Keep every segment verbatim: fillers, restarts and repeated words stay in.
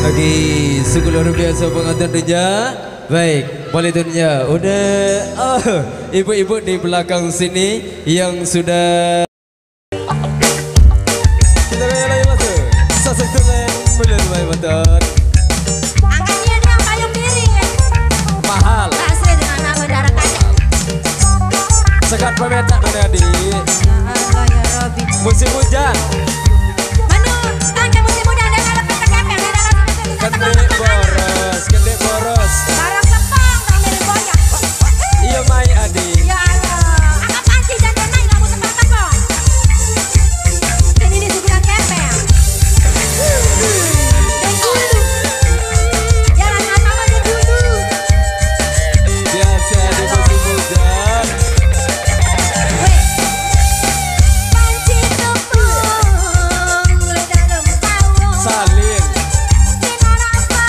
Oke, sungguh luar biasa pengantin dunya. Baik, boleh dunia. Udah, oh, ibu-ibu di belakang sini yang sudah Kita goyang lagi, Mas. Sasak tulen, bulan, bulan, bulan. Angkatnya dia payung miring, ya. Mahal. Asli dengan nama darah kasih. Sekat pemetak, Bang Adi. Ya Allah, ya Rabbi. Musim hujan. Manu, angkat musim hujan, dia kalau kata kepeng, dia kalau kata Kendek boros, kendek boros. Barang kepeng, barang miring boyak. Iya, mai, Adi. Ya Allah. Angkat panci, jangan main, kamu tempat apa? Dan ini sudah kepeng. Dan dulu. Jalan apa aja dulu. Biasa di musim hujan. Weh. Panci tepung, dalam pawon. Salin. Di mana apa?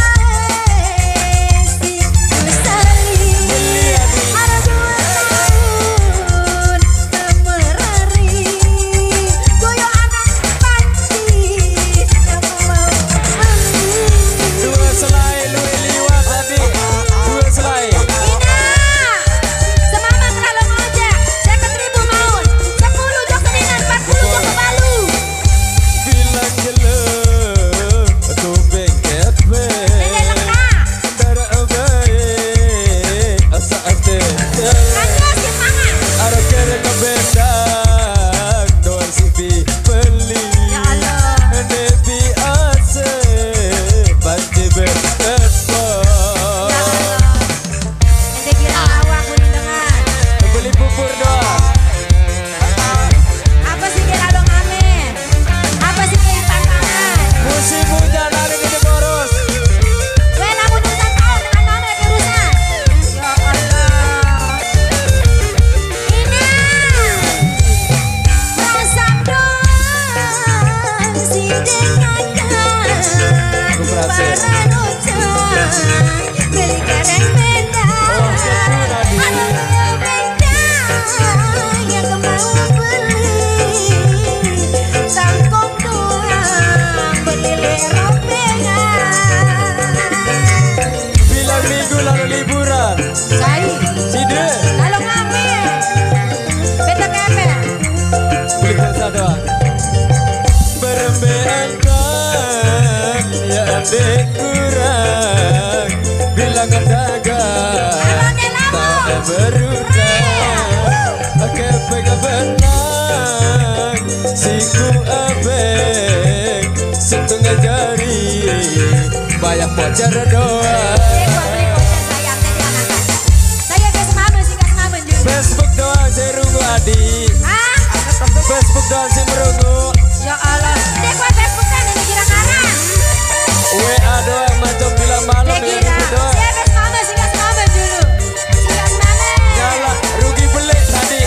Berembe entang, ya adik kurang. Bilang dagang, tak berutang. Kepeng benang, siku abeng, setengah jari. Bayar voucher doang. Saya Facebook doang, saya runggu, Adi. Hah? Facebook doang, saya merunggu. Ya Allah. Dia kuat Facebook kan, ini kira-kira. W A doang, macam bilang malam, ya, gitu doang. Saya Facebook mama, singkat mama dulu. Singkat mama. Nyala, rugi beli tadi.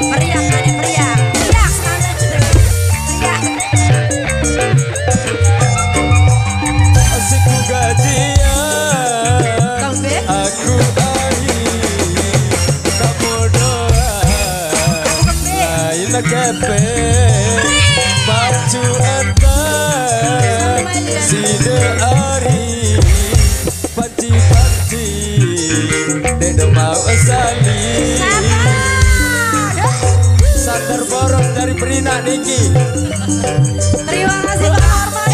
Meriah, meriah, meriah. Meriah, semangat. Meriah. Asik ku gajian, aku ai, kamu doang. Lain kepe, pacu entang, side ari. Panci-panci, dek dah mau sali. Sabar. Sabar boros dari Perina niki. Terima kasih, Pak Armando.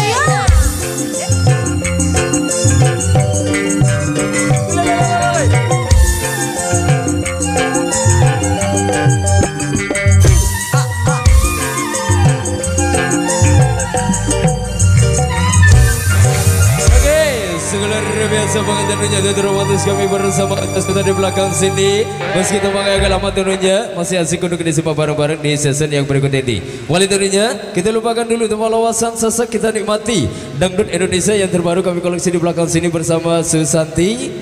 Oke, sungguh luar biasa banget tentunya, untuk romantis kami bersama kita sudah di belakang sini. Meski temanya agak lama tentunya, masih asik untuk disimak bareng-bareng di season yang berikut ini. Wali tentunya, kita lupakan dulu tempat lawasan, sesak kita nikmati dangdut Indonesia yang terbaru kami koleksi di belakang sini bersama Susanti.